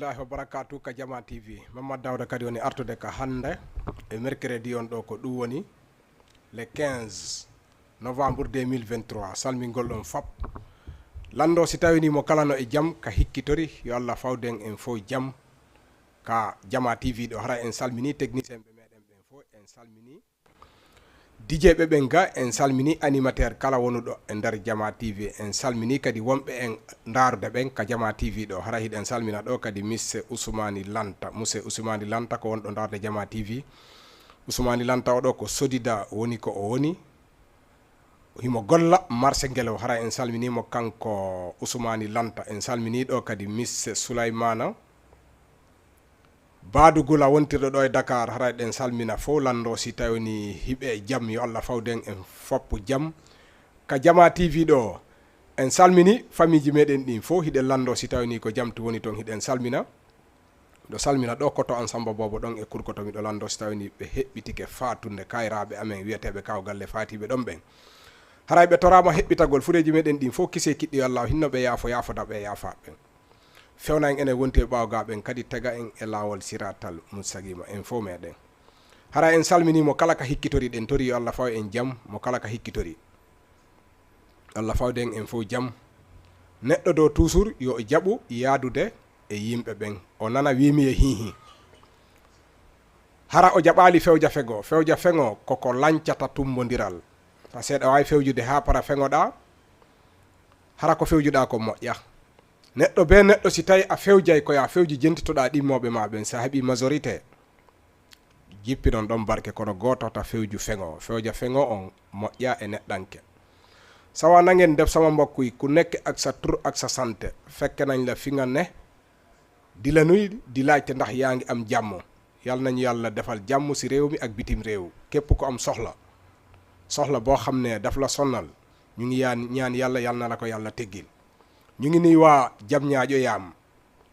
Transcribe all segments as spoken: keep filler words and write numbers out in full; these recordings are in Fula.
Rahmatullahi wa barakatuh ka Jama T V. Mamad Dawda kadi woni artude ka hannde e mercredi on ɗo, ko ɗum woni le quinze novembre deux mille vingt-trois. Salmingol ɗon fop. Lanndo si tawini mo kala no e jam ka hikkitori, yo Allah fawden en fof jam ka Jama T V ɗo. Hara en salmini technicien ɓe meɗen ɓen fof, en salmini D J ɓe ɓen ga, en salmini animateur kala wonuɗo e nder Jama T V. En salmini kadi wonɓe en ndaarude ɓen ka Jama T V ɗo. Hara hiɗen salmina ɗo kadi Misse Usumani Lanta. Muse Usumani Lanta ko wonɗo ndaarde Jama T V. Usumani Lanta oɗo ko sodida woni ko o woni. Himo golla marché Ngelew. Hara en salminimo kanko Usumani Lanta. En salmini ɗo kadi Misse Sulaymana Badugula wontirɗo ɗo e Dakar. Hara eɗen salmina fof lanndo si tawini hiɓe jam, yo Allah fawden en foppo jam. Ka Jama T V ɗo, en salmini famiiji meɗen ɗin fof, hiɗen lanndo si tawini ko jam tu woni toon, hiɗen salmina. Ɗo salmina ɗo koto an Samba Bobo ɗon e Kurkoto, miɗo lanndo si tawini ɓe heɓɓitike fatunde kayraaɓe amen wiyeteeɓe Kaw Galle faatiiɓe ɗon ɓen. Haray ɓe toraama heɓɓitagol fureeji meɗen ɗin fof, kise kiɗɗi yo Allah hinno ɓe yaafo, yaafoda ɓe yaafa ɓen. Fewna en enen wonti e ɓaawo ga ɓen kadi, tega en e laawol siratal mustaqima en fof meɗen. Hara en salmini mo kala ka hikkitori, ɗen tori yo Allah faw en jam mo kala ka hikkitori. Allah fawde en en fof jam. Neɗɗo ɗo toujours yo o jaɓu yaadude e yimɓe ɓen. O nana wimi e hihi. Hara o jaɓaali fewja fego. Fewja fego koko lancata tumbondiral. Parce que ɗo wawi fewjude ha para fegoɗa. Hara ko fewjuɗa ko moƴƴa. Neɗɗo be neɗɗo si tawi a fewjay ko ya fewji jentitoɗa ɗimmoɓe ma ɓen, sa heɓi majorité, jippinon ɗon barke, kono gooto ta fewju feŋo. Fewja feŋo on moƴƴa e neɗɗanke. Sawa nangen def sama mbokk yi, ku nekk ak sa tur ak sa sant, fekke nañ la fi nga ne, di la nuy, di laajte ndax yaa ngi am jàmm. Yàlla nañu Yàlla defal jàmm si réew mi ak bitim réew. Képp ku am soxla, soxla boo xam ne daf la sonal, ñu ngi yaan, ñaan Yàlla, Yàlla na la ko Yàlla teggil. Ñu ngi nuy waa Jam Ñaajo Yaam,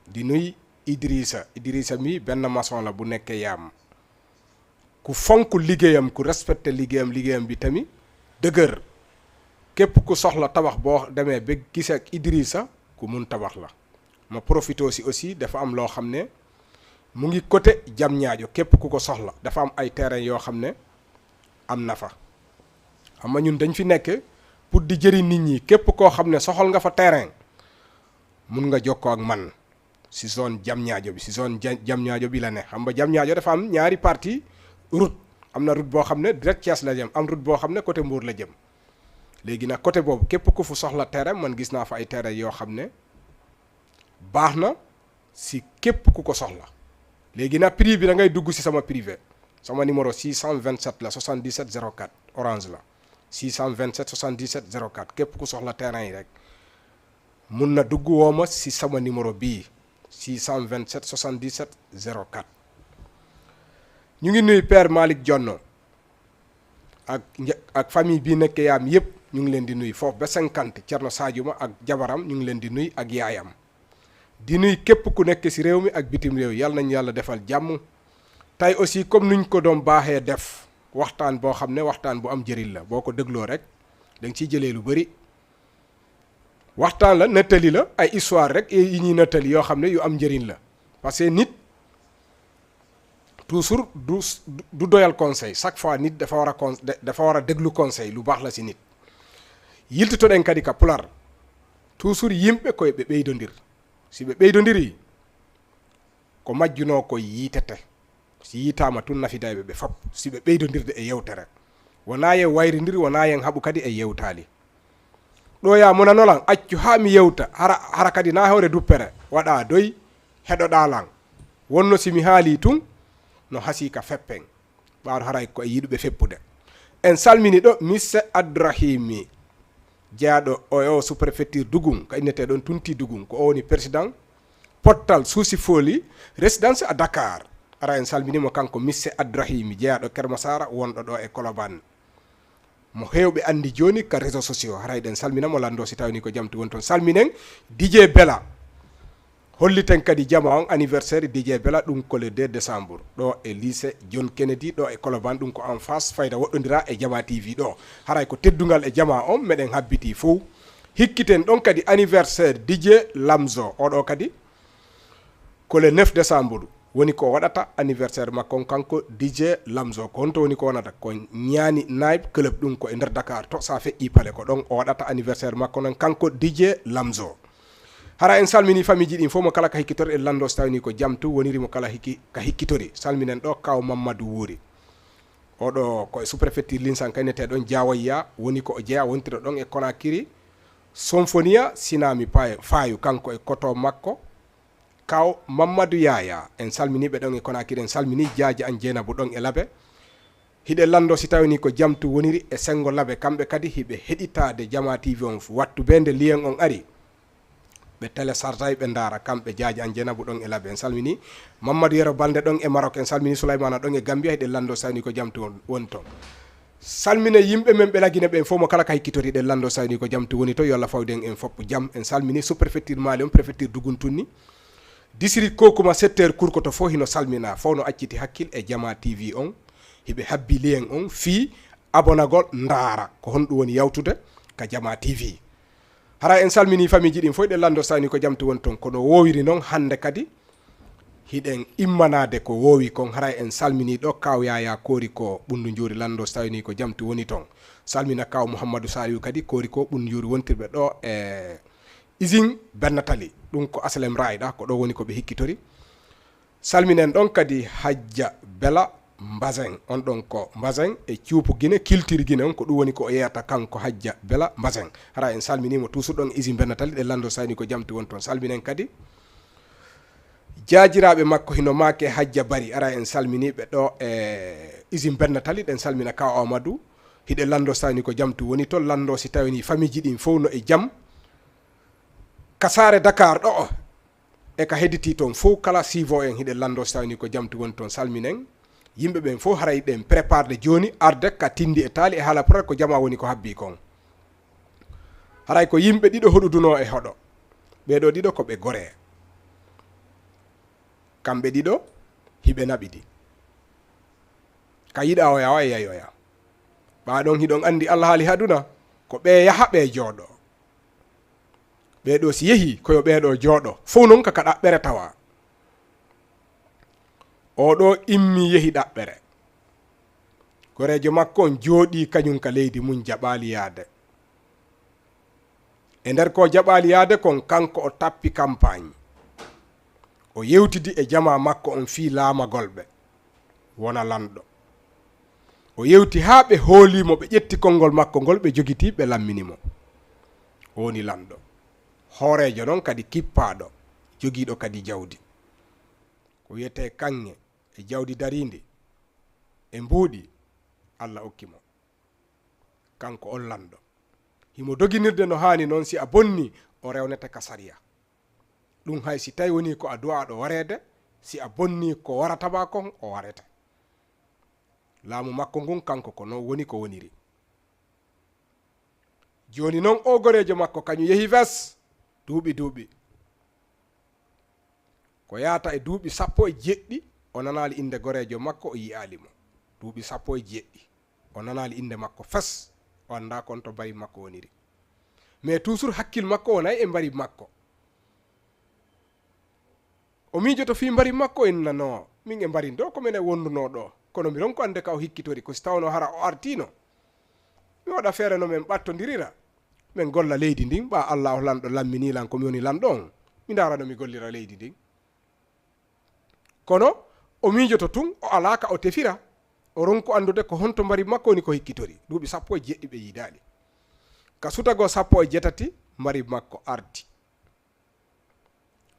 di nuy Idrissa. Idrissa mi benn maçon la bu nekkee Yaam. Ku fonk liggéeyam, ku respecté liggéeyam, liggéeyam bi tamit dëgër. Képp ku soxla tabax, boo demee ba gise ak Idrissa, ku mun tabax la. Ma profité si aussi, dafa am loo xam ne mu ngi côté Jam Ñaajo. Képp ku ko soxla, dafa am ay terrain yoo xam ne am na fa. Xam nga ñun dañ fi nekk pour di jëriñ nit ñi. Képp koo xam ne soxal nga fa terrain, mun nga jokkoo ak man si zone Jam Ñaajo bi. Si zone Ja-, Jam Ñaajo bi la ne. Xam nga Jam Ñaajo dafa am ñaari partie route. Am na route boo xam ne direct Thiès la jëm, am route boo xam ne côté Mbour la jëm. Léegi nag, côté boobu, képp ku fu soxla terrain, man gis naa fa ay terrain yoo xam ne baax na si képp ku ko soxla. Léegi nag, prix bi, da ngay dugg si sama privé. Sama numéro six cent vingt-sept la, soixante-dix-sept zéro quatre, Orange la. Six cent vingt-sept soixante-dix-sept zéro quatre. Képp ku soxla terrain yi rek, mun na dugg woo ma si sama numéro bii, six cent vingt-sept soixante-dix-sept zéro quatre. Ñu ngi nuyu Père Malick Jonno ak nja-, ak famille bi nekk Yaam yépp, ñu ngi leen di nuyu foofu ba cinquante. Thierno Sadio Ma ak jabaram, ñu ngi leen di nuyu ak yaayam. Di nuyu képp ku nekk si réew mi ak bitim réew, Yàlla nañu Yàlla defal jàmm. Tey aussi, comme nuñ ko doon baaxee def, waxtaan boo xam ne waxtaan bu am njëriñ la, boo ko dégloo rek, da nga ciy jëlee lu bari. Waxtaan la, nettali la, ay histoire rek yi ñuy nettali yoo xam ne yu am njëriñ la. Parce que nit toujours du, du doyal conseil. Chaque fois nit dafa war a con-, dafa war a déglu conseil, lu baax la si nit. Yiltitoɗen kadi ka Pular. Toujours yimɓe koye ɓe ɓeydondir. Si ɓe ɓeydondiri, ko majjunoo ko yiitete. Si yiitaama tun, nafidayɓe ɓe fop, si ɓe ɓeydondirde e yewtere. Wonaa yen wayrindiri, wonaa yen haɓu kadi e yewtaali. Ɗo ya monanolan, accu haa mi yewta, hara, hara kadi na hoore duppere, waɗa doy, heɗoɗa lan. Wonno si mi haali tun, no hasi ka feppen. Ɓaaro haray ko e yiɗuɓe feppude. En salmini ɗo Misse Abdourahimi, jeyaaɗo o e o sous-préfecture Dougoum, ka innetee ɗon Tunti Dougoum, ko o woni président pottal Souci Folie résidence à Dakar. Ara en salminimo kanko Misse Abdourahimi, jeyaaɗo Kermasara, wonɗo ɗo e Colobane. Mo heewɓe anndi jooni ka réseaux sociaux. Haray ɗen salmina mo lanndo si tawni ko jam tu woni toon. Salminen D J Bella. Holliten kadi jama on anniversaire D J Bella, ɗum ko le deux décembre. Ɗo e lycée John Kennedy, ɗo e Colobane, ɗum ko en face fayda woɗɗondira e Jama T V ɗo. Haray ko teddungal e jama on meɗen habbiti fow. Hikkiten ɗon kadi anniversaire D J Lamzo. Oɗo kadi Ko le neuf décembre woni ko waɗata anniversaire makko on, kanko D J Lamzo. Ko honto woni ko wonata? Ko Ñaani Night Club, ɗum ko e nder Dakar to, sa feƴƴi Palais, ko ɗon o waɗata anniversaire makko non, kanko D J Lamzo. Hara en salmini famiiji ɗin fof, mo kala ka hikkitori, en lanndo so tawini ko jam tun woniri mo kala hikki-, ka hikkitori. Salminen ɗo kaw Mammadu Wuuri. Oɗo ko e sous-préfecture Linsan, kaynete ɗon Jaawoyya, woni ko o jeya, wontiro ɗon e Konakiri. Sonfoniya Sinami Paye, Fayu, kanko e koto makko. Kaw Mammadu Yaya, en salmini ɓe ɗon e Konakiri, en salmini Jaaji an Jeynabu ɗon e Labe. Hiɗen lanndo si tawini ko jam tun woniri e senngo Labe, kamɓe kadi hiɓe heɗitaade Jama T V on wattu bee nde lien on ari. Ɓe téléchargay, ɓe ndaara, kamɓe Jaaji an Jeynabu ɗon e Labe. En salmini Mammadu Yero Balde ɗon e Maroc, en salmini Sulaymana ɗon e Gambia, hiɗen lanndo si tawini ko jam tun won-, woni ton. Salmine yimɓe men ɓe Lagine ɓen fof, mo kala ka hikkitori, hiɗen lanndo si tawini ko jam tun woni ton, yo Allah fawdu en en fof jam. En salmini sous-préfecture Mali on, préfecture Duguntunni. District Kokuma, secteur Kurkoto fof hino salmina, fof no acciti hakkil e Jama T V on, hiɓe habbi lien on fii abonagol ndaara ko honɗum woni yawtude ka Jama T V. Haray en salmini famiiji ɗin fof, hiɗen lanndo si tawini ko jam tun woni ton, kono woowiri non hannde kadi hiɗen immanaade ko woowi kon. Haray en salmini ɗo kaw Yaya Koori ko Ɓunndu Njuuri, lanndo si tawini ko jam tun woni ton. Salmina kaw Muhammadu Saliu kadi Koori ko Ɓunndu Njuuri, wontirɓe ɗo e Usine Bennatali, ɗum ko Asalem Raayɗa, ko ɗo woni ko ɓe hikkitori. Salminen ɗon kadi Hajja Bela Mbasen, on ɗon ko Mbasen e cuupu Gine, culture Gine on, ko ɗum woni ko o yeyata kanko Hajja Bela Mbasen. Hara en salminii mo, toujours ɗon e Usine Bennatali, ɗen lanndo si tawini ko jam tun woni ton. Salminen kadi jaajiraaɓe makko hino maake Hajja Bari, hara en salminii ɓe ɗo e Usine Bennatali, ɗen salmina kaw Amadou, hiɗen lanndo si tawini ko jam tun woni ton, lanndo si tawini famiiji ɗin fof no e jam. Ka saare Dakar ɗo, e ka hedditi ton fof, kala siivo en hiɗen lanndo si tawini ko jam tun woni ton, salminen. Yimɓe ɓen fof haray ɗen préparde jooni arde ka tinndi e taali e haala pular ko jama woni ko habbi kon. Haray ko yimɓe ɗiɗo hoɗudunoo e hoɗo. Ɓee ɗoo ɗiɗo ko ɓe goree. Kamɓe ɗiɗo hiɓe naɓidi. Ka yiɗa oya, oya yahi oya. Ɓaa ɗon hiɗon anndi alhaali aduna, ko ɓee yaha ɓee jooɗoo. Ɓee ɗoo si yehii, ko yo ɓee ɗoo jooɗoo. Fow non ka ka ɗaɓɓere tawa. Oo ɗoo immii yehi ɗaɓɓere. Goreejo makko on jooɗii kañun ka leydi mun, jaɓaali yaade. E nder ko jaɓaali yaade kon, kanko o tappi kampaañ. O yewtidi e jamaa makko on fii laamagol ɓe. Wona lanɗo. O yewti haa ɓe hoolii mo, ɓe ƴetti konngol makko ngol, ɓe jogitii, ɓe lammini mo. O woni lanɗo. Hooreejo non kadi kippaaɗo, jogiiɗo kadi jawdi. Ko wiyetee kaŋŋe e jawdi dariindi e mbuuɗi, Alla okki mo. Kanko on lanɗo. Himo doginirde no haani non, si a bonnii, o rewnete ka sariya. Ɗum hay si tawi wonii ko a du'aaɗo wareede, si a bonnii ko warata ma kon, o warete. Laamu makko ngun, kanko ko non woni ko woniri. Jooni non, oo goreejo makko, kañum yehi fes duuɓi duuɓi. Ko yaata e duuɓi sappo e jeɗɗi, o nanaali innde goreejo makko, o yi'aali mo. Duuɓi sappo e jeɗɗi, o nanaali innde makko fes, o anndaa kon to mbari makko woniri. Mais toujours hakkil makko wonay e mbari makko. O miijoto fii mbari makko, inna no, min e mbari ɗo ko minen wondunoo ɗo. Kono mi ronko annde ka o hikkitori, ko si tawno hara o artiino. Mi waɗa feere no min ɓattondirira. Min golla leydi ndin, ɓaa Allaahu lanɗo lamminii lan ko mi woni lanɗo on. Mi ndaara no mi gollira leydi ndin. Kono o miijoto tun, o alaa ka o tefira. O ronko anndude ko honto mbari makko woni ko hikkitori. Duuɓi sappo e jeɗɗi ɓe yiidaali. Ka sutagoo sappo e jeetati, mbari makko arti.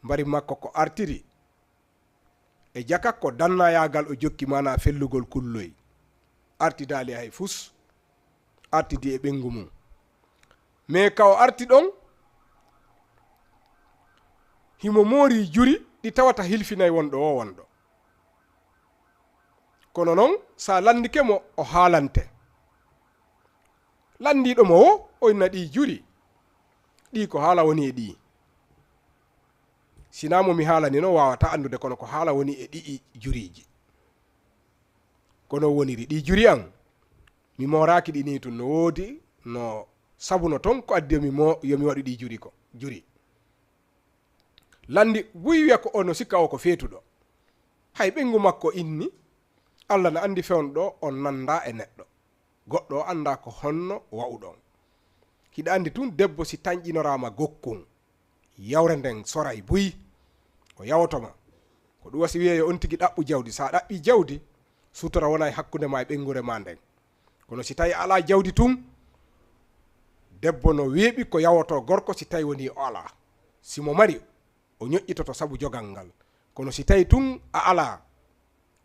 Mbari makko ko artiri e jaka ko dannayaagal o jokki, maanaa fellugol kulloy. Artidaali hay fus. Artidi e ɓengu mum. Mais ka o arti ɗon, himo moori juri ɗi tawata hilfinay wonɗo o wonɗo. Kono non, sa lanndike mo, o haalante. Lanndiiɗo mo o, o inna ɗi juri. Ɗi ko haala woni e ɗi. Sinaa mo mi haalani non, waawata anndude, kono ko haala woni e ɗi'i juriiji. Kono woniri ɗi juri an, mi mooraaki ɗi nii tun, no woodi no sabu no ton ko addi yo mi mo-, yo mi waɗu ɗi juri ko, juri. Lanndi buy wiya ko ono sikka o ko feetuɗo. Hay ɓeyngu makko inni, Allah na anndi fewndo ɗo on nannda e neɗɗo. Goɗɗo o annda ko honno wa'uɗon. Hiɗa anndi tun debbo si tanƴinoraama gokkun, yawre nden soray buy, o yawoto ma. Ko ɗum wasi wi'ee yo on tigi ɗaɓɓu jawdi. Sa ɗaɓɓi jawdi, sutura wonay hakkunde ma e ɓeyngure ma nden. Kono si tawi a alaa jawdi tun, debbo no weeɓi ko yawoto gorko si tawi woni o alaa. Si mo mari, o ñoƴƴitoto sabu jogal ngal. Kono si tawi tun a alaa,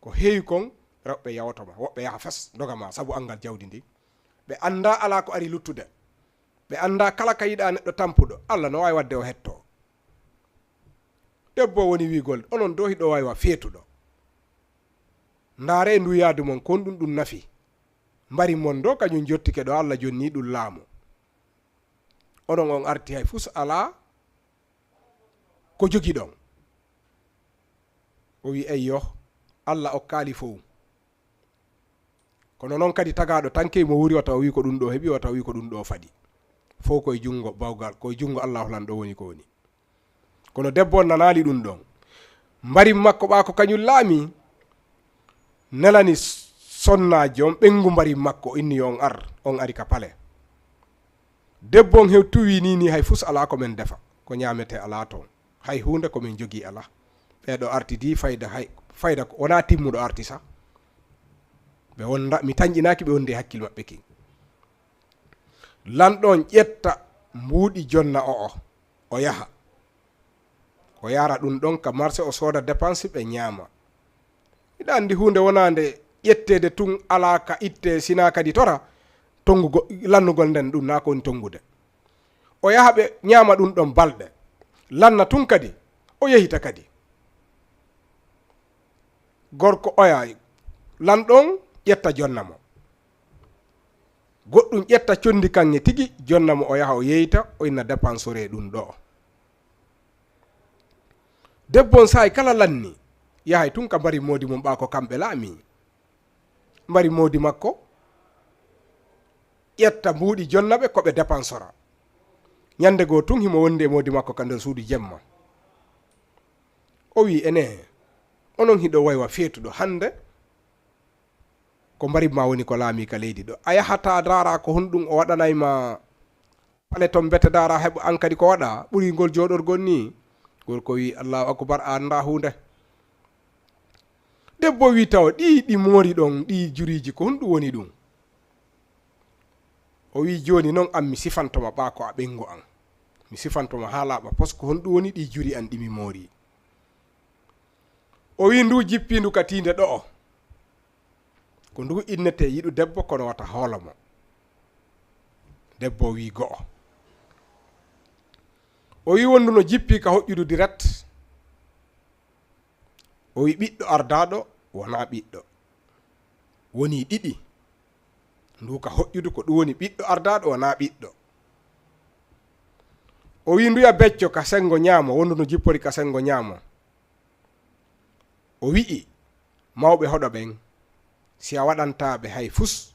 ko heewi kon, rewɓe yawoto ma. Woɓɓe yaha fes, doga ma sabu anngal jawdi ndin. Ɓe annda alaa ko ari luttude. Ɓe annda kala ka yiɗa neɗɗo tampuɗo. Allah no waawi waɗde o hettoo. Debbo woni wi'ugol, onon doo hiɗo waawi wa feetuɗo. Ndaaree ndu yaadu mon, kon ɗum ɗum nafi. Mbari mon doo, kañum jottike ɗo Allah jonni ɗum laamu. Onon on arti hay fus alaa ko jogiɗon. O wi, "Eyyo, Allah okkaali fow." Kono noon kadi tagaaɗo tan key mo wuuri wata o wi ko ɗum ɗo heɓi, wata o wi ko ɗum ɗo faɗi. Fow koye junngo bawgal, koye junngo Allahu lan ɗo woni ko woni. Kono debbo on nanaali ɗum ɗon. Mbarim makko ɓaa ko kañum laami, nelani sonnaajo on ɓeyngu mbarim makko, inni yo on ar, on ari ka pale. Debbo on hew tuwi ni, ni hay fus alaa ko men defa, ko ñaametee alaa toon. Hay huunde ko min jogii alaa. Ɓee ɗo artidi fayda hay, fayda ko wonaa timmuɗo arti sa. Ɓe wonda, mi tanƴinaaki ɓe wondi e hakkil maɓɓe kin. Lanɗo on ƴetta mbuuɗi jonna o, o, o yaha. O yaara ɗum ɗon ka marché, o sooda dépense, ɓe ñaama. Hiɗa anndi huunde wonaande ƴetteede tun alaa ka itte, sinaa kadi tora tonngugo-, lannugol nden ɗum naa ko woni tonngude. O yaha ɓe ñaama ɗum ɗon balɗe. Lanna tun kadi, o yehita kadi. Gorko oya, lanɗo on ƴetta jonna mo. Goɗɗum ƴetta condi kaŋŋe tigi, jonna mo o yaha o yeyta, o inna dépensore ɗum ɗo. Debbo on saa'i kala lanni, yahay tun ka mbari moodi mum ɓaa ko kamɓe laami. Mbari moodi makko, ƴetta mbuuɗi jonna ɓe ko ɓe dépensora. Ñande goo tun himo wondi e moodi makko ka nder suudu jemma. O wi, "Ene, onon hiɗo waywa feetuɗo hande?" Ko mbarim ma woni ko laami ka leydi ɗo. A yahata ndaara ko honɗum o waɗanay ma pale ton mbete ndaara heɓa an kadi ko waɗa ɓuri ngol jooɗorgol ni. Gorko wi, "Allahu akbar, a annda huunde." Debbo wi, "Tawa ɗi, ɗi moori ɗon, ɗi juriiji ko honɗum woni ɗum?" O wi, "Jooni non an mi sifanto ma ɓaa ko a ɓeyngu an. Mi sifanto ma haa laaɓa pos ko honɗum woni ɗi juri an ɗi mi moori." O wi, "Ndu jippiindu ka tiinde ɗo'o." Ko ndu innetee yiɗu debbo kono wata hoolo mo. Debbo wi, "Go'o." O wi, "Wondu no jippi ka hoƴƴudu direct." O wi, "Ɓiɗɗo ardaaɗo wonaa ɓiɗɗo. Woni ɗiɗi. Ndu ka hoƴƴudu ko ɗum woni ɓiɗɗo ardaaɗo wonaa ɓiɗɗo." O wi, "Nduya becco ka senngo ñaamo, wondu no jippori ka senngo ñaamo." O wi'i, "Mawɓe hoɗo ɓen, si a waɗantaa ɓe hay fus,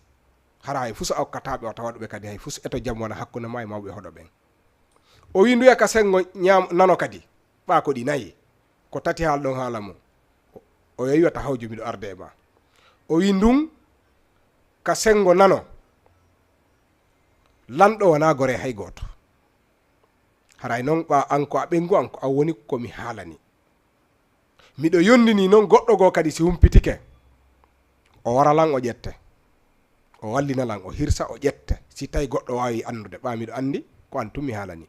hara hay fus a okkataa ɓe, wata waɗu ɓe kadi hay fus, eto jam wona hakkunde ma e mawɓe hoɗo ɓen." O wi, "Nduya ka senngo ñaam-, nano kadi, ɓaa ko ɗi nayi, ko tati haal ɗon haala mo." O yewi wata hawju miɗo arde e ma. O wi, "Ndun ka senngo nano, lanɗo wonaa gore hay gooto. Haray non ɓaa an ko a ɓeyngu an ko an woni ko mi haalani. Miɗo yondini non goɗɗo goo kadi si humpitike, o wara lan o ƴette. O wallina lan, o hirsa, o ƴette. Si tawi goɗɗo waawi anndude, ɓaa miɗo anndi ko an tun mi haalani.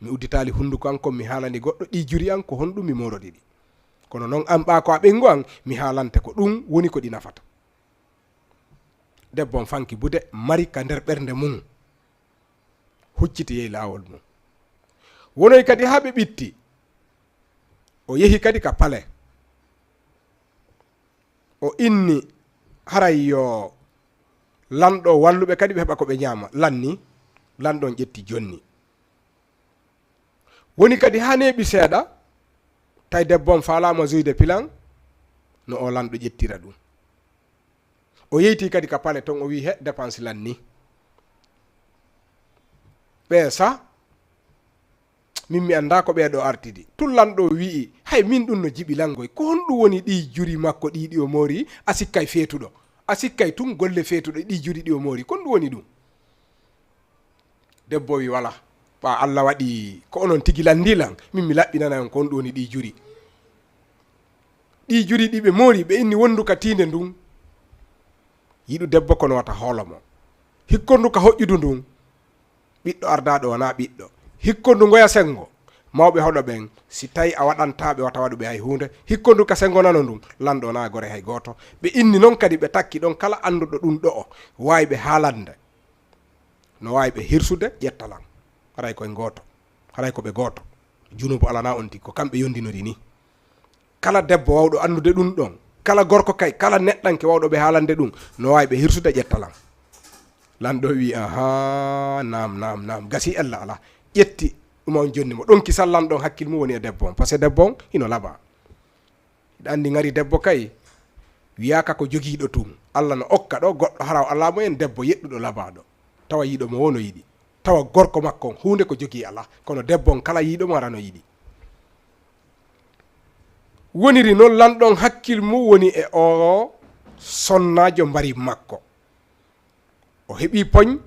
Mi udditaali hunnduko an kon mi haalani goɗɗo, ɗi juri an ko honɗum mi moorodi ɗi. Kono non an ɓaa ko a ɓeyngu an, mi haalante ko ɗum woni ko ɗi nafata." Debbo on fanki bude, mari ka nder ɓernde mum. Hucciti yehi laawol mum. Wonoy kadi haa ɓe ɓitti. O yehi kadi ka pale. O inni haray yo lanɗo walluɓe kadi ɓe heɓa ko ɓe ñaama. Lanni, lanɗo on ƴetti jonni. Woni kadi haa neeɓi seeɗa, tawi debbo on faalaama juyde pilan, no o lanɗo ƴettira ɗum. O yeyti kadi ka pale ton, o wi, "He, dépense lanni." Ɓe sa, Min mi anndaa ko ɓee ɗoo artidi. Tun lanɗo wi'i, hay min ɗun no jiɓi lan goy. Ko honɗun woni ɗii juri makko ɗii ɗi o moori? A sikkay feetuɗo. A sikkay tun golle feetuɗo ɗii juri ɗi o moori. Ko honɗun woni ɗun? Debbo wi'i, walaa. Ɓaa Alla waɗi ko onon tigi lanndii lan, min mi laɓɓinanay on ko honɗun woni ɗii juri. Ɗii juri ɗi ɓe moori, ɓe inni wondu ka tiinde ndun. Yiɗu debbo kono wata hoolo mo. Hikkondu ka hoƴƴudu ndun. Ɓiɗɗo ardaaɗo wonaa ɓiɗɗo. Hikkondu ngoya senngo. Mawɓe hoɗo ɓen, si tawi a waɗantaa ɓe, wata waɗu ɓe hay huunde. Hikkondu ka senngo nano ndun, lanɗo wonaa gore hay gooto. Ɓe inni non kadi ɓe takki ɗon kala annduɗo ɗun ɗo'o, waawi ɓe haalande. No waawi ɓe hirsude, ƴetta lan. Haray koye gooto. Haray ko ɓe gooto. Junuubu alanaa on tigi, ko kamɓe yondinori ni. Kala debbo wawɗo anndude ɗun ɗon, kala gorko kay, kala neɗɗanke wawɗo ɓe haalande ɗun, no waawi ɓe hirsude ƴetta lan. Lanɗo wi'i, ahaa, naam, naam, naam, gasi ella alaa. Ƴetti ɗuma on jonni mo. Ɗon kisal lanɗo on hakkil mum woni e debbo on, parce que debbo on hino labaa. Hiɗa anndi ŋari debbo kay, wiyaaka ko jogiiɗo tun. Alla no okka ɗoo goɗɗo hara o alaa mo en debbo yeɗɗuɗo labaaɗo. Tawa yiɗo mo woo no yiɗi. Tawa gorko makko on huunde ko jogii alaa. Kono debbo on kala yiɗo mo hara no yiɗi. Woniri non lanɗo on hakkil mum woni e oo sonnaajo mbari makko. O heɓii poñ,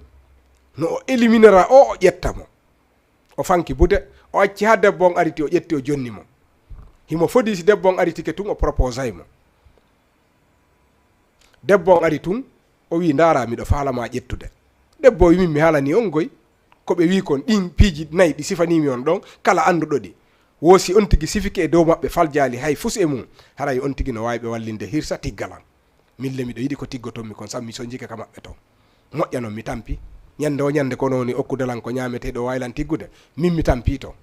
no o eliminera o, o ƴetta mo. O fanki bude, o acci haa debbo on ariti, o ƴetti, o jonni mo. Himo fodi si debbo on aritike tun, o proposay mo. Debbo on ari tun, o wi'i, ndaara, miɗo faala ma ƴettude. Debbo o wi'i, min mi haalanii on goy. Ko ɓe wi'i kon, ɗin piiji nayi ɗi sifanii mi on ɗon, kala annduɗo ɗi, wo si on tigi sifike e dow maɓɓe faljaali hay fus e mum, haray on tigi no waawi ɓe wallinde hirsa tigga lan. Min le miɗo yiɗi ko tiggoton mi kon, sabu mi sonjike ka maɓɓe ton. Moƴƴa non mi tampi. Ñande o ñande kono woni okkude lan ko ñaameteeɗo o waawi lan tiggude. Min mi tampi ton.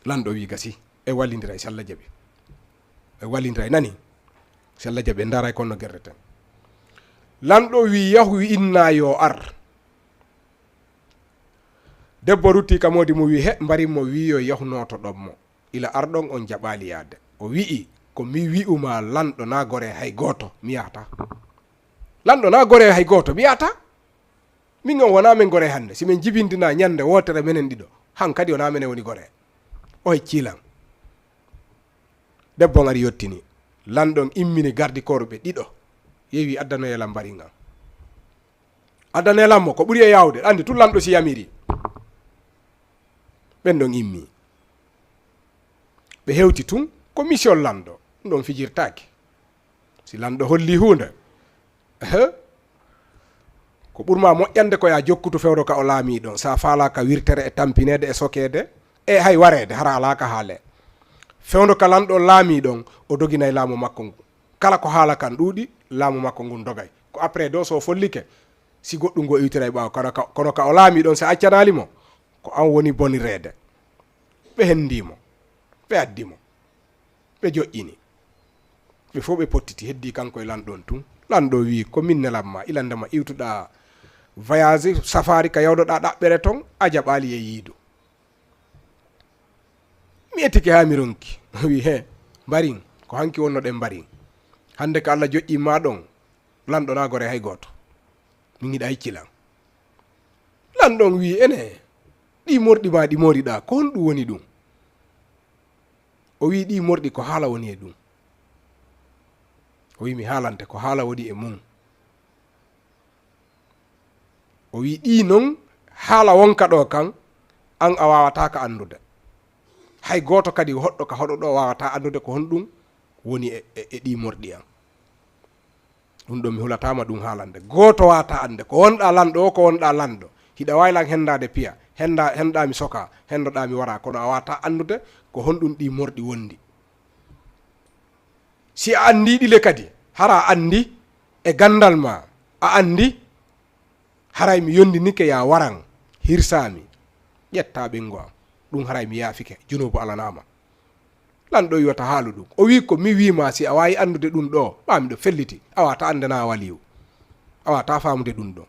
Lanɗo wi'i gasi. E wallindira e si Alla jaɓi. E wallindira e nani. Si Alla jaɓi en ndaaray kon no gerreten. Lanɗo wi'i yahu wi'inna yo ar. Debbo rutti ka moodi mum wi'i he mbarin mo wi'i yo yahu nootoɗon mo. Ila arɗon on jaɓaali yaade. O wi'i ko mi wi'u ma lanɗo na gore hay gooto mi yahata. Lanɗo na gore hay gooto mi yahata. Min on wonaa men gore hannde. Si men jibindinaa ñande wootere menen ɗiɗo, han kadi wonaa menen woni gore. O heccii lan. Debbo on ari yottini. Lanɗo on immini gardi korɓe ɗiɗo. Yewi addanoye lan mbarin an. Addane lan mo ko ɓuri e yaawde. Anndi tun lanɗo si yamiri. Ɓen ɗon immi. Ɓe hewti tun ko mission lanɗo. Ɗum ɗon fijirtaake. Si lanɗo holli huunde. Ehe. Ko ɓurma moƴƴande ko yaa jokkutu fewndo ka o laamii ɗon. Sa faalaaka wirtere e tampineede e sokeede. E hay wareede hara alaaka haale. Fewndo ka lanɗo laamii ɗon. O doginay laamu makko ngu. Kala ko haala kan ɗuuɗi, laamu makko ngun dogay. Ko après ɗo so follike, si goɗɗum ngo iwtiray ɓaawo. Kono ka, kono ka o laamii ɗon, si a accanaali mo, ko an woni bonireede. Ɓe hendii mo. Ɓe addi mo. Ɓe joƴƴini. Ɓe fof ɓe pottiti, heddii kanko e lanɗo on tun. Lanɗo wi'i, ko min nelan ma, ilande ma iwtuɗaa voyage, safari ka yawdoɗaa ɗaɓɓere ton, a jaɓaali e yiidu. Mi etike haa mi ronki. O wi'i, he, mbarin, ko hanki wonnoɗen mbarin. Hannde ka Alla joƴƴin ma ɗon, lanɗo na gore hay gooto. Min hiɗa hecci lan. Lanɗo on wi'i, ene, ɗi morɗi ma ɗi moriɗaa, ko honɗum woni ɗum? O wi'i, ɗi morɗi ko haala woni e ɗum. O wi'i, mi haalante ko haala woni e mum. O wi'i, ɗii non haala wonka ɗoo kan, an a waawataa ka anndude. Hay gooto kadi hoɗɗo ka hoɗo ɗoo waawataa anndude ko honɗum woni e, e, e ɗii morɗi an. Ɗum ɗoo mi hulataa ma ɗum haalande. Gooto waawataa annde ko wonɗaa lanɗo o, ko wonɗaa lanɗo. Hiɗa waawi lan henndaade piya, hennda, hennɗaa mi sokaa, henndoɗaa mi waraa, kono a waawataa anndude ko honɗum ɗii morɗi wondi. Si a anndii ɗi le kadi, hara a anndi e ganndal ma, a anndi, haray mi yondinike yaa waran, hirsaami, ƴettaa ɓenngo am. Ɗum haray mi yaafike, junuubu alanaama. Lanɗo wi'i wata haalu ɗum. O wi'i ko mi wi'i ma si a waawi anndude ɗum ɗoo, ɓaa miɗo felliti, a waawataa annde na a waliyu. A waawataa faamude ɗum ɗoo.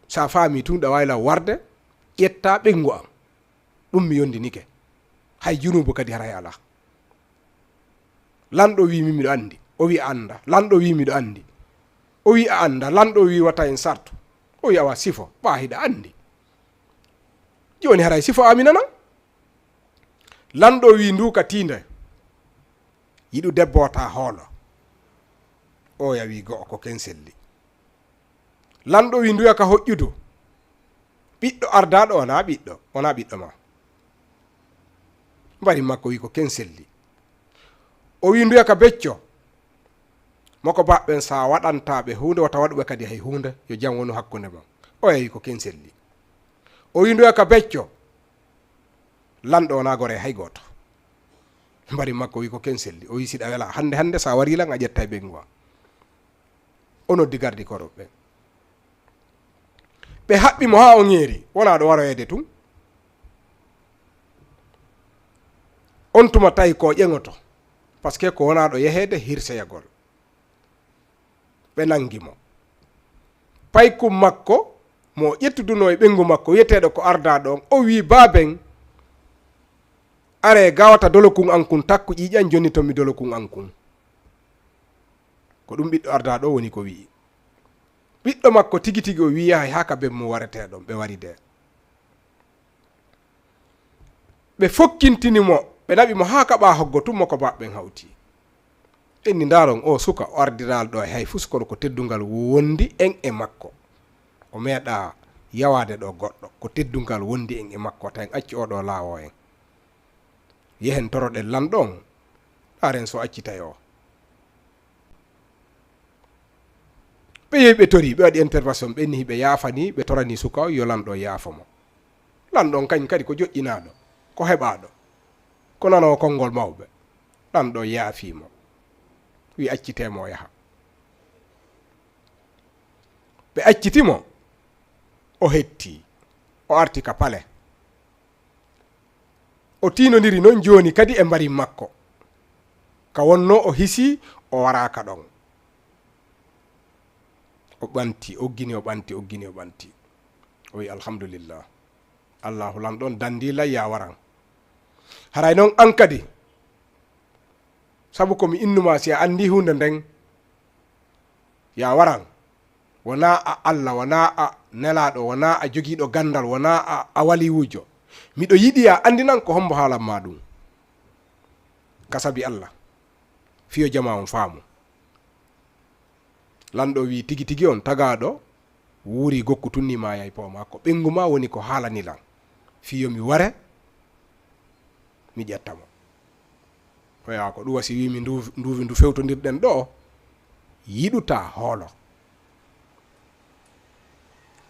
Si a faamii tun, ɗa waawi lan warde, ƴettaa ɓenngo am. Ɗum mi yondinike. Hay junuubu kadi haray alaa. Lanɗo wi'i min miɗo anndi. O wi'i a anndaa. Lanɗo wi'i miɗo anndi. O wi'i a anndaa. Lanɗo wi'i wata en sartu. O wi'i awa sifo. Ɓaa hiɗa anndi. Jooni haray sifo Amina nan. Lanɗo wi ndu ka tiinde. Yiɗu debbo wata hoolo. Oya wi go'o ko ken selli. Lanɗo wi nduya ka hoƴƴudu. Ɓiɗɗo ardaaɗo wona ɓiɗɗo, wona ɓiɗɗo ma. Mbari makko wi ko ken selli. O wi nduya ka becco. Moko baɓɓen sa waɗanta ɓe huunde, wata waɗuɓe kadi hay huunde, yo jam wonu hakkunde mon. Oya wi ko ken selli. O wi nduya ka becco. Lanɗo wona gore hay gooto. Mbari makko wi ko ken selli. O wi siɗa wela hannde hannde sa wari lan a ƴettay ɓenguwa. O noddi gardi koro ɓe. Ɓe haɓɓi mo haa o ŋeeri. Wona ɗo waroyeede tun. On tuma tawi ko ƴeŋoto. Parce que ko wona ɗo yeheede hirseyagol. Ɓe nangi mo. Paykum makko, mo ƴettudunoo e ɓengu makko, wiyeteeɗo ko ardaa ɗon, o wii, "Baaben, aree gawata dolokun an kun, takku ƴiiƴan, jonni to mi dolokun an kun." Ko ɗum ɓiɗɗo ardaa ɗo woni ko wi'i. Ɓiɗɗo makko tigi tigi o wi'i, "Yahay haa ka ben mo waretee ɗon." Ɓe wari de. Ɓe fokkintini mo, ɓe naɓi mo haa kaɓa hoggo tun mo ko baɓɓen hawti. Inni, "Ndaaron o suka, o ardiraali ɗo e hay fus, kono ko teddungal wondi en e makko. O meeɗa yawaade ɗo goɗɗo, ko teddungal wondi en e makko, tawi en acci o ɗo laawo en. Yehen toroɗen lanɗo on, ndaaren so accitay o." Ɓe yehi ɓe tori, ɓe waɗi intervention, ɓe nihi, ɓe yaafani, ɓe torani suka o yo lanɗo yaafo mo. Lanɗo on kañ kadi ko joƴƴinaaɗo, ko heɓaaɗo, ko nanoowo konngol mawɓe. Lanɗo yaafii mo, wi accitee mo o yaha. Ɓe acciti mo, o hetti, o arti ka pale. O tiinondiri non jooni kadi e mbari makko. Ka wonno o hisi, o waraaka ɗon. O ɓanti, oggini, o ɓanti, oggini, o ɓanti. O wi, "Alhamdulillah. Allahu lanɗo on dandi lay ya waran. Haray non an kadi. Sabu ko mi innuma si a andi hunde nden, ya waran. Wona a Allah, wona a nelaaɗo, wona a jogiiɗo gandal, wona a, a waliyuujo. Miɗo yiɗi ya andinan ko hombo haalan ma ɗum. Ka sabi Allah. Fiyo jama on faamu." Lanɗo wi, "Tigi tigi on tagaaɗo wuuri gokku tunni ma yay poo makko. Ɓengu ma woni ko haalani lan. Fiyo mi ware, mi ƴetta mo." Oya ko ɗum wasi wi mi ndu, nduwi ndu fewtondirɗen ɗo, yiɗuta hoolo.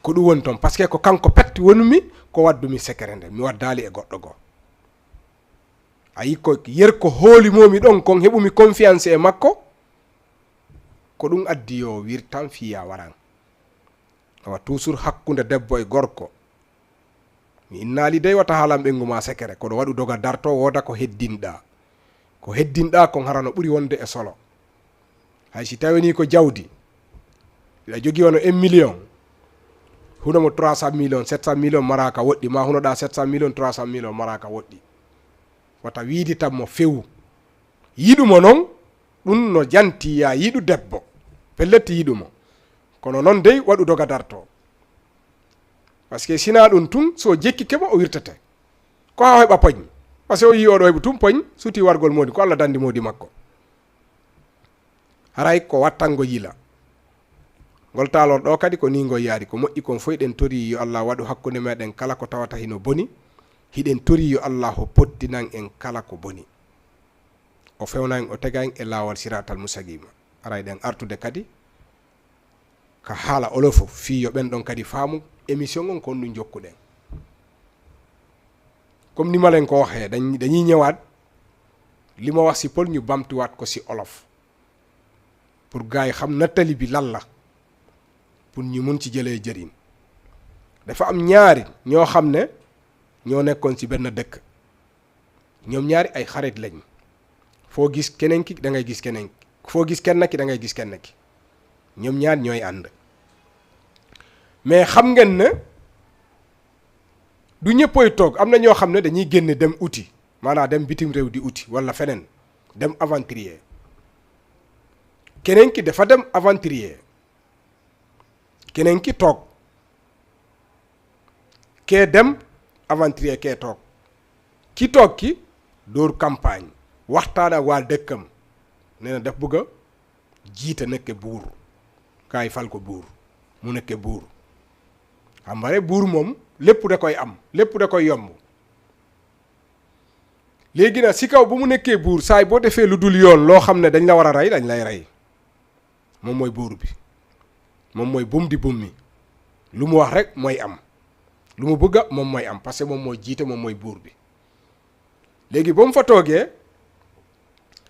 Ko ɗum woni toon, parce que ko kanko pet wonumi, ko waddumi secret nde, mi waddaali e goɗɗo goo. A yi ko yer ko hoolimomi ɗon kon, heɓumi confiance e makko, ko ɗum addi yo wirtan fiya waran. Awa toujours hakkunde debbo e gorko. Mi innaali dey wata haalan ɓengu ma sekere, kono waɗu doga darto, wooda ko heddinɗa. Ko heddinɗa kon harano ɓuri wonde e solo. Hay si tawini ko jawdi, hiɗa jogi wano un million, huno mo trois cent million, sept cent million mara ka woɗɗi, ma hunoɗa sept cent million, trois cent million mara ka woɗɗi. Wata wiidi tan mo few. Yiɗu mo non, ɗum no janti ya yiɗu debbo. Pellet yiɗu mo. Kono non dey waɗu doga darto. Parce que sina ɗum tun, so jekkike mo, o wirtete. Ko haa o heɓa poñ. Parce que o yii oɗo heɓu tun poñ, suti wargol moodi, ko Allah dandi moodi makko. Haray ko wattango yila. Ngol taalor ɗo kadi ko ni ngol yaari. Ko moƴƴi kon foy ɗen tori yo Allah waɗu hakkunde meɗen kala ko tawata hino boni. Hiɗen tori yo Allah o pottinan en kala ko boni. O fewna en, o tega en e laawol siratal mustaqima. Haray ɗen artude kadi ka haala olof, fii yo ɓen ɗon kadi faamu émission on, kon ɗum jokkuɗen. Comme ni malen ko waxee, dañ-, dañuy ñëwaat, li ma wax si pël ñu bamtuwaat ko si olof. Pour gars yi xam nattali bi lan la, pour ñu mun ci jëlee jëriñ. Dafa am ñaari ñoo xam ne ñoo nekkoon si benn dëkk. Ñoom ñaari ay xarit lañ. Foo gis keneen ki, da ngay gis keneen ki. Foo gis kenn ki, da ngay gis kenn ki. Ñoom ñaar ñooy ànd. Mais xam ngeen ne du ñëppoy toog, am na ñoo xam ne dañuy génne dem uti, maanaam dem bitim réew di uti, wala feneen, dem aventurier. Keneen ki dafa dem aventurier. Keneen ki toog. Kee dem, Aventurier kee toog. Ki toog ki dóor campagne, waxtaan ak waa dëkkam, nee na daf bëgg a jiite, nekke buur. Kaay fal ko buur, mu nekke buur. Xam nga rek, buur moom lépp da koy am, lépp da koy yomb. Léegi nag, si kaw bu mu nekkee buur, saay boo defee lu dul yoon, loo xam ne dañ la war a rey, dañ lay rey. Moom mooy buur bi, moom mooy bum di bum mi. Lu mu wax rek mooy am, lu mu bëgg a moom mooy am, parce que moom mooy jiite, moom mooy buur bi. Léegi ba mu fa toogee,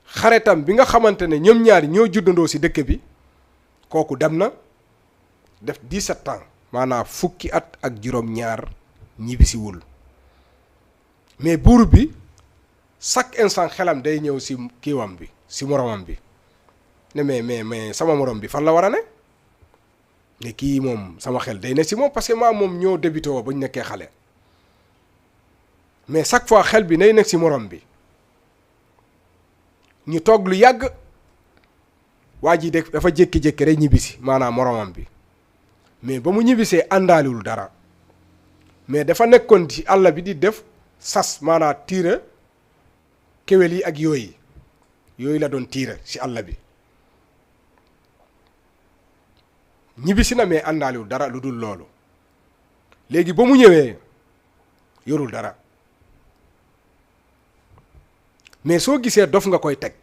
xaritam bi nga xamante ne ñoom ñaari ñoo juddandoo si dëkk bi, kooku dem na, def dix-sept ans, maanaam fukki at ak juróom-ñaar, ñibbisiwul. Mais buur bi, chaque instant, xelam day ñëw si kiiwam bi, si moromam bi, ne mais mais mais sama morom bi fan la war a ne? Ne kii moom, sama xel day ne si moom, parce que maa moom ñoo débuté woo ba ñu nekkee xale. Mais chaque fois, xel bi nay nekk si morom bi. Ñu toog lu yàgg, waa ji de dafa jékki-jékki rek ñibbisi, maanaam moromam bi. Mais ba mu ñibbisee, àndaaliwul dara, mais dafa nekkoon ci àll bi di def sas, maanaam tiire kéwél yi ak yooyu. Yooyu la doon tiire ci àll bi. Ñibbisi na, mais àndaaliwul dara lu dul loolu. Léegi ba mu ñëwee, yorul dara. Mais soo gisee, dof nga koy teg.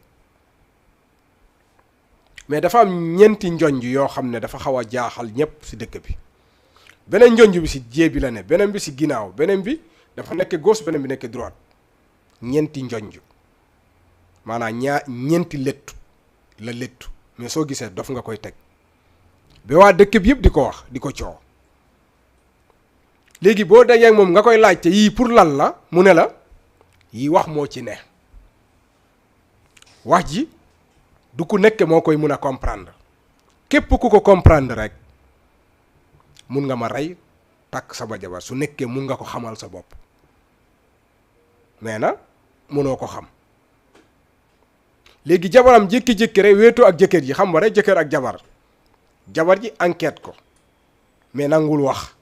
Mais dafa am ñeenti njonj yoo xam ne dafa xaw a jaaxal ñépp ci dëkk bi. Beneen njonj bi ci jee bi la ne, beneen bi ci ginnaaw, beneen bi dafa nekk gauche, beneen bi nekk droite. Ñeenti njonj, maanaam ñaa-, ñeenti lettu la lettu. Mais soo gisee, dof nga koy teg. Ba waa dëkk bi yépp di ko wax, di ko coow. Léegi boo dajee ak moom, nga koy laajte, "Yii pour lan la?" Mu ne la, "Yii wax moo ci ne." Wax ji du ku nekk moo koy mun a comprendre. Képp ku ko comprendre rek, mun nga ma rey, takk sama jabar, su nekkee mun nga ko xamal sa bopp. Mais na, munoo ko xam. Léegi jabaram jékki-jékki rek wéetoo ak jëkkër ji, xam nga rek, jëkkër ak jabar. Jabar ji enquête ko, mais nangul wax.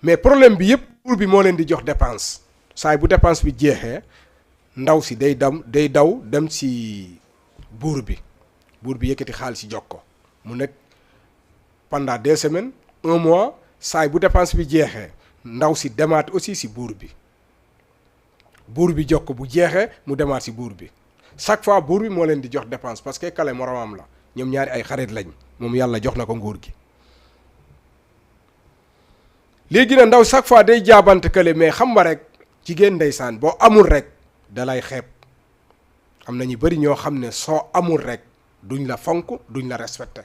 Mais problème bi yépp, buur bi moo leen di jox dépense. Saay bu dépense bi jeexee, ndaw si day dam, day daw dem si buur bi. Buur bi yëkkati xaalis si jox ko. Mu nekk pendant deux semaines, un mois, saay bu dépense bi jeexee, ndaw si demaat aussi si buur bi. Buur bi jox ko, bu jeexee, mu demaat si buur bi. Chaque fois, buur bi moo leen di jox dépense, parce que kale moromam la. Ñoom ñaari ay xarit lañ. Moom, Yàlla jox na ko nguur gi. Léegi na, ndaw chaque fois day jaabante kale, mais xam nga rek, jigéen ndeysaan, boo amul rek, dalay xeeb. Am na ñu bari ñoo xam ne soo amul rek, duñ la fonk, duñ la respecté.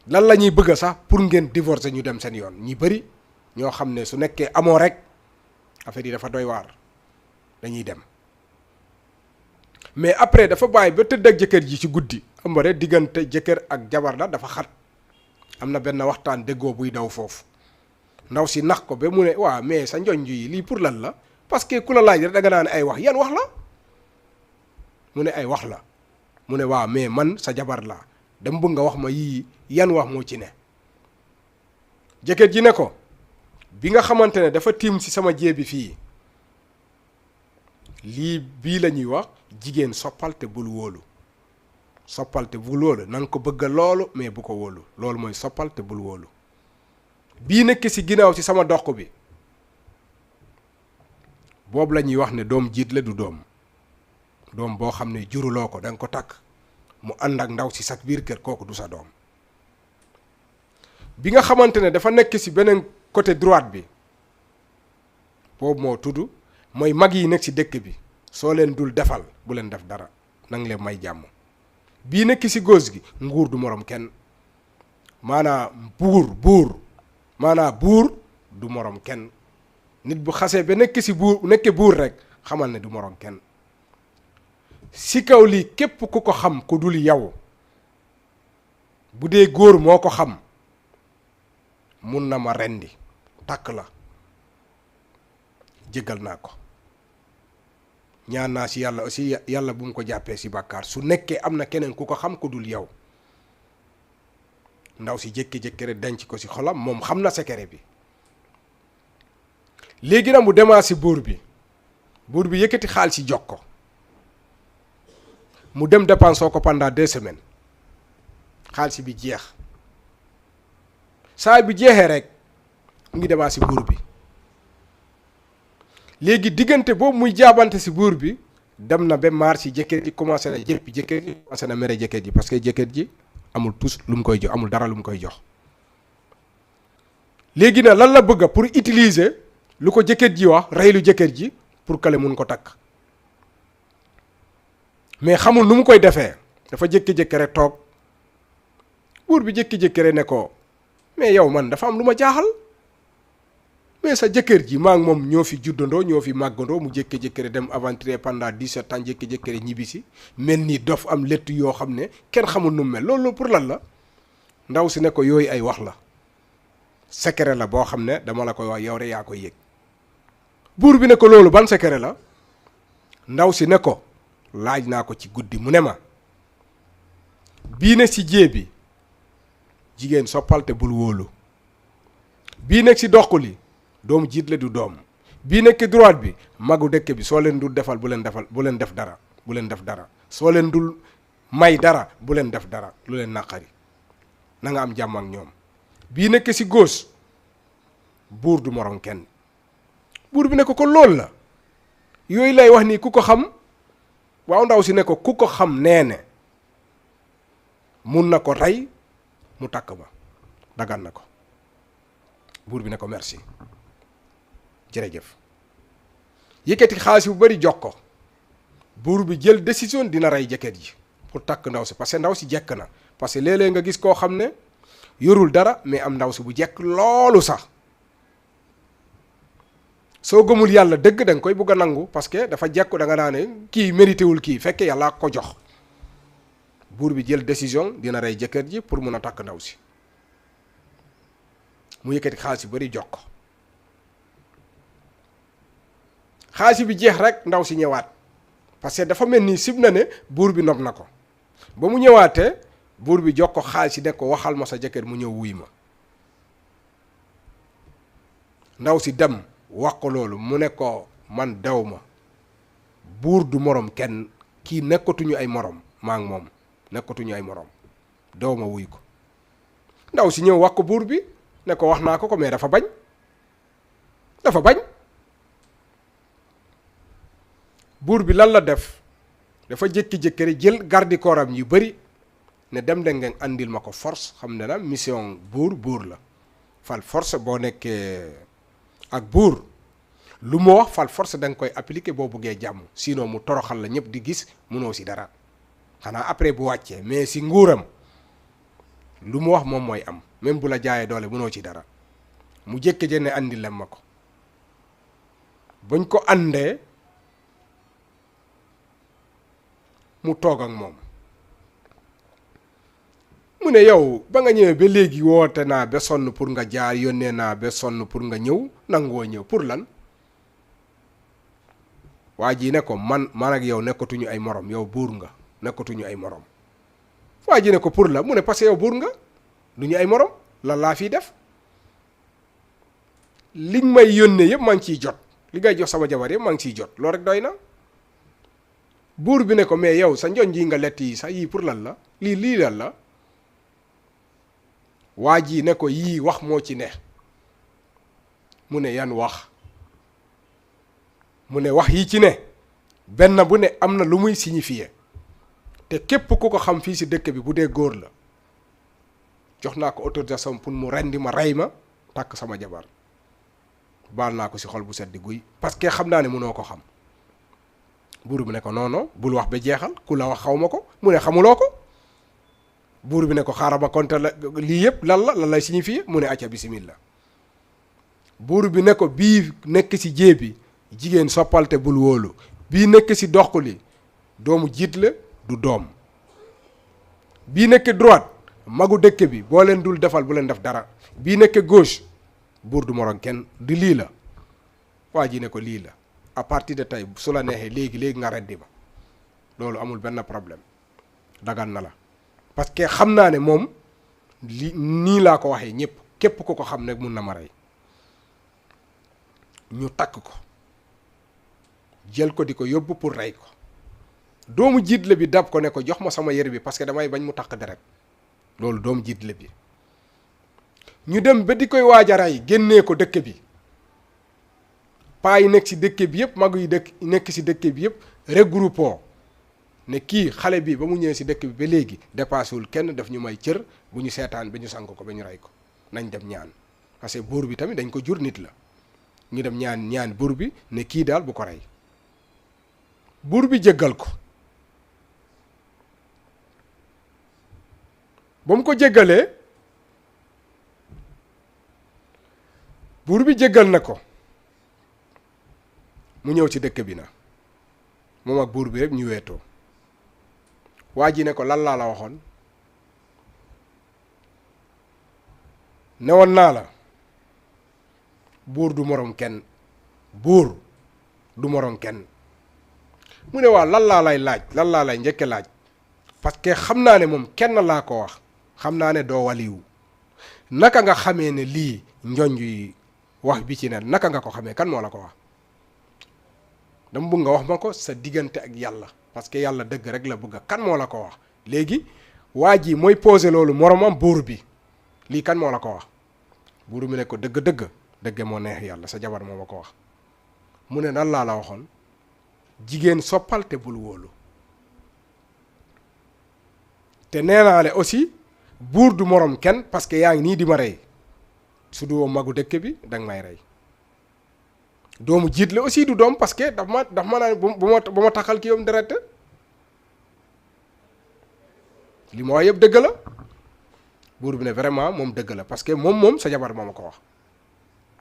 Lan la ñuy bëgg sax pour ngeen divorcer, ñu dem seen yoon? Ñi bari ñoo xam ne su nekkee amoo rek, affaire yi dafa doy waar, dañuy dem. Mais après, dafa bàyyi ba tëdd ak jëkkër ji ci guddi. Xam nga rek, diggante jëkkër ak jabar la, dafa xat. Am na benn waxtaan déggoo buy daw foofu. Ndaw si nax ko ba mu ne, "Waa, mais sa njonj yi, lii pour lan la?" Parce que ku la laaj rek, da nga naan ay wax. Yan wax la? Mu ne, "Ay wax la." Mu ne, "Waa, mais man sa jabar laa, dama bëgg nga wax ma yii, yan wax moo ci ne?" Jëkkër ji ne ko, "Bi nga xamante ne dafa tiim si sama jee bi fii, lii, bii la ñuy wax jigéen soppal te bul wóolu. Soppal te bul wóolu, na nga ko bëgg loolu, mais bu ko wóolu. Loolu mooy soppal te bul wóolu. Bii nekk si ginnaaw si sama doq bi, boobu la ñuy wax ne doom jiit la, du doom. Doom boo xam ne juruloo ko, da nga ko takk, mu ànd ak ndaw si sa biir kër, kooku du sa doom. Bi nga xamante ne dafa nekk si beneen côté droite bi, boobu moo tudd, mooy mag yi nekk si dëkk bi, soo leen dul defal, bu leen def dara, nang leen may jàmm. Bii nekk si gauche gi, nguur du morom kenn. Maanaa buur, buur, maanaa buur du morom kenn. Nit bu xasee ba nekk si buur, nekke buur rek, xamal ne du morom kenn. Si kaw lii, képp ku ko xam ku dul yow, bu dee góor moo ko xam, mun na ma rendi, takk la. Jéggal naa ko. Ñaan naa si Yàlla aussi, Yà-, Yàlla bu mu ko jàppee si bàkkaar, su nekkee am na keneen ku ko xam ku dul yow. Ndaw si jékki-jékki rek denc ko si xolam, moom xam na secret bi. Léegi nag mu demaat si buur bi. Buur bi yëkkati xaalis si jox ko. Mu dem dépensé ko pendant deux semaines. Xaalis bi jeex. Saa bi jeexee rek, mu ngi demaat si buur bi. Léegi diggante boobu muy jaabante si buur bi, dem na ba maar si jëkkër ji, commencé na jëppi jëkkër ji, commencé na mere jëkkër ji, parce que jëkkër ji amul tus lu mu koy jox, amul dara lu mu koy jox. Léegi nag lan la bëgg pour utiliser lu ko jëkkër ji wax, reylu jëkkër ji, pour que le mun ko takk. Mais xamul nu mu koy defee. Dafa jékki-jékki rek toog. Buur bi jékki-jékki rek ne ko, mais yow, man dafa am lu ma jaaxal. Mais sa jëkkër ji, maa ngi moom ñoo fi juddandoo, ñoo fi màggandoo, mu jékki-jékki rek dem aventure pendant dix-sept ans, jékki-jékki rek ñibbisi, mel ni dof, am létt yoo xam ne kenn xamul nu mu mel. Loolu pour lan la? Ndaw si ne ko yooyu ay wax la. Secret la boo xam ne dama la koy wax, yow rek yaa koy yëg. Buur bi ne ko loolu ban secret la? Ndaw si ne ko, laaj naa ko ci guddi, mu ne ma, bii ne si jee bi, jigéen soppal te bul wóolu. Bii nekk si doq li, doomu jiit la du doom. Bii nekk droite bi, magu dëkk bi, soo leen dul defal, bu leen defal, bu leen def dara, bu leen def dara. Soo leen dul may dara, bu leen def dara lu leen naqari. Na nga am jàmm ak ñoom. Bii nekk si gauche, buur du morom kenn. Buur bi ne ko, kon loolu la? Yooyu lay wax nii, ku ko xam? Waaw, ndaw si ne ko, ku ko xam, nee ne mun na ko rey, mu takk ma, dagan na ko. Buur bi ne ko, merci, jërëjëf. Yëkkati xaalis bu bari jox ko. Buur bi jël décision dina rey jëkkër ji pour takk ndaw si, parce que ndaw si jekk na. Parce que léeg-léeg nga gis koo xam ne yorul dara, mais am ndaw si bu jekk loolu sax. Soo gëmul Yàlla dëgg, da nga koy bugg a nangu, parce que dafa jekku, da nga naa ne kii mérité wul kii, fekke Yàlla ko jox. Buur bi jël décision dina rey jëkkër ji pour mun a takk ndaw si. Mu yëkkati xaalis yu bari jox ko. Xaalis bi jeex rek, ndaw si ñëwaat, parce que dafa mel ni sib na ne buur bi nob na ko. Ba mu ñëwaatee, buur bi jox ko xaalis yi, ne ko, waxal ma sa jëkkër mu ñëw wuy ma. Ndaw si dem wax ko loolu, mu ne ko, man daw ma. Buur du morom kenn, kii nekkatuñu ay morom, maa ngi moom nekkatuñu ay morom. Daw ma wuy ko. Ndaw si ñëw wax ko buur bi, ne ko, wax naa ko ko, mais dafa bañ. Dafa bañ. Buur bi lan la def? Dafa jékki-jékki rek jël garde corps am yu bari, ne, dem de ngeen andil ma ko force. Xam ne na mission buur, buur la. Fal force, boo nekkee ak buur, lu mu wax, fal force da nga koy appliquer boo buggee jàmm. Sinon mu toroxal la, ñëpp di gis, mënoo si dara. Xanaa après bu wàccee, mais si nguuram, lu mu wax moom mooy am. Même bu la jaayee doole, mënoo ci dara. Mu jékki-jékki ne, andil leen ma ko. Buñ ko andee, mu toog ak moom. Mu ne, yow, ba nga ñëwee ba léegi, woote naa ba sonn pour nga jaar, yónnee naa ba sonn pour nga ñëw, nanguwoo ñëw. Pour lan? Waa ji ne ko, man, man ak yow nekkatuñu ay morom. Yow buur nga, nekkatuñu ay morom. Waa ji ne ko, pour la? Mu ne, parce que yow buur nga, du ñu ay morom. Lan laa fiy def? Liñ may yónnee yëpp maa ngi ciy jot. Li ngay jox sama jabar yëpp maa ngi ciy jot. Loolu rek doy na. Buur bi ne ko, mais yow, sa njonj yi nga lett yi sax, yii pour lan la? Lii, lii lan la? Waa ji ne ko, yii wax moo ci ne. Mu ne, yan wax? Mu ne, wax yi ci ne, benn bu ne am na lu muy signifier. Te képp ku ko xam fii si dëkk bi, bu dee góor la, jox naa ko autorisation pour mu rendi ma, rey ma, takk sama jabar. Baal naa ko si xol bu sedd guy, parce que xam naa ne mënoo ko xam. Buur bi ne ko, non, non, bul wax ba jeexal, ku la wax xaw ma ko. Mu ne, xamuloo ko? Buur bi ne ko, xaaral ma konte la, lii yëpp lan la, lan lay signifier? Mu ne, acca, bismillah. Buur bi ne ko, bii nekk si jee bi, jigéen soppal te bul wóolu. Bii nekk si doq li, doomu jiit la, du doom. Bii nekk droite, magu dëkk bi, boo leen dul defal, bu leen def dara. Bii nekk gauche, buur du morom kenn, di lii la. Waa ji ne ko, lii la. À partir de tey, su la neexee, léegi, léegi nga reddi ma. Loolu amul benn problème. Dagan na la. Parce que xam naa ne moom, li, nii laa ko waxee ñëpp. Képp ku ko xam ne mun na ma rey. Ñu takk ko, jël ko di ko yóbbu pour rey ko. Doomu jiitle bi dab ko ne ko, "Jox ma sama yére bi, parce que damay bañ mu taq deret." Loolu doomu jiitle bi. Ñu dem ba di koy waaj a rey, génnee ko dëkk bi. Paa yi nekk ci dëkk bi yëpp, magu yi dëkk nekk ci dëkk bi yëpp regroupé ne, "Kii, xale bi, ba mu ñëwee ci dëkk bi ba léegi dépassé wul kenn, daf ñu may cër, bu ñu seetaan ba ñu sang ko, ba ñu rey ko, nañ dem ñaan." Parce que buur bi tamit, dañ ko jur, nit la. Ñu dem ñaan, ñaan buur bi ne, "Kii daal, bu ko rey." Buur bi jéggal ko. Ba mu ko jéggalee, buur bi jéggal na ko. Mu ñëw ci dëkk bi na, moom ak buur bi rek ñu weetoo. Waa ji ne ko, "Lan laa la waxoon? Newoon naa la, buur du moroom kenn. Buur du moroom kenn." Mu ne, "Waaw, lan laa lay laaj, lan laa lay njëkke laaj? Parce que xam naa ne moom kenn laa ko wax. Xam naa ne doo waliwu. Naka nga xamee ne lii njonj yi, wax bi ci ne, naka nga ko xamee? Kan moo la ko wax? Dama bëgg nga wax ma ko sa diggante ak Yàlla, parce que Yàlla dëgg rek la bëgg. Kan moo la ko wax?" Léegi waa ji mooy posé loolu moromam buur bi, "Lii kan moo la ko wax?" Buur bi ne ko, "Dëgg-dëgg, dëgg moo neex Yàlla, sa jabar moo ma ko wax." Mu ne, "Nan laa la waxoon? Jigéen soppal te bul wóolu. Te nee naa le aussi, buur du morom kenn, parce que yaa ngi nii di ma rey. Su du woon magu dëkk bi, danga may rey. Doomu jiitle aussi du doom, parce que daf ma, daf ma naan bu, bu ma, bu ma taxal ki yow deret." Li ma wax yëpp dëgg la. Buur bi ne, "Vraiment, moom dëgg la, parce que moom, moom sa jabar moo ma ko wax."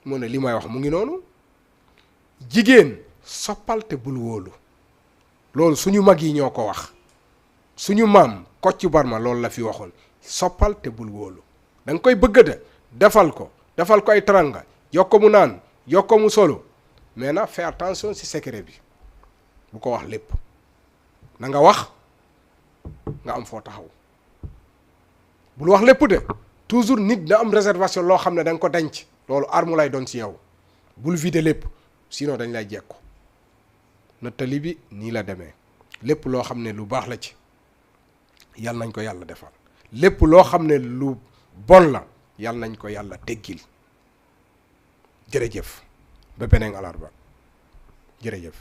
Mu ne, "Li may wax mu ngi noonu. Jigéen, soppal te bul wóolu." Loolu suñu mag yi ñoo ko wax. Suñu maam Kocc Barma loolu la fi waxoon, "Soppal te bul wóolu." Da nga koy bëgg de, defal ko, defal ko ay teranga, jox ko mu naan, jox ko mu solo, mais na fais attention ci secret bi. Bu ko wax lépp. Na nga wax, nga am foo taxaw. Bul wax lépp de. Toujours nit na am réservation, loo xam ne da nga ko denc. Loolu arme lay doon ci yow. Bul vider lépp, sinon dañ lay jekku. Nettali bi nii la demee. Lépp loo xam ne lu baax la ci, yal nañ ko Yàlla defal. Lépp loo xam ne lu bon la, yal nañ ko Yàlla teggil. Jërëjëf. Ba beneen alarba. Jërëjëf.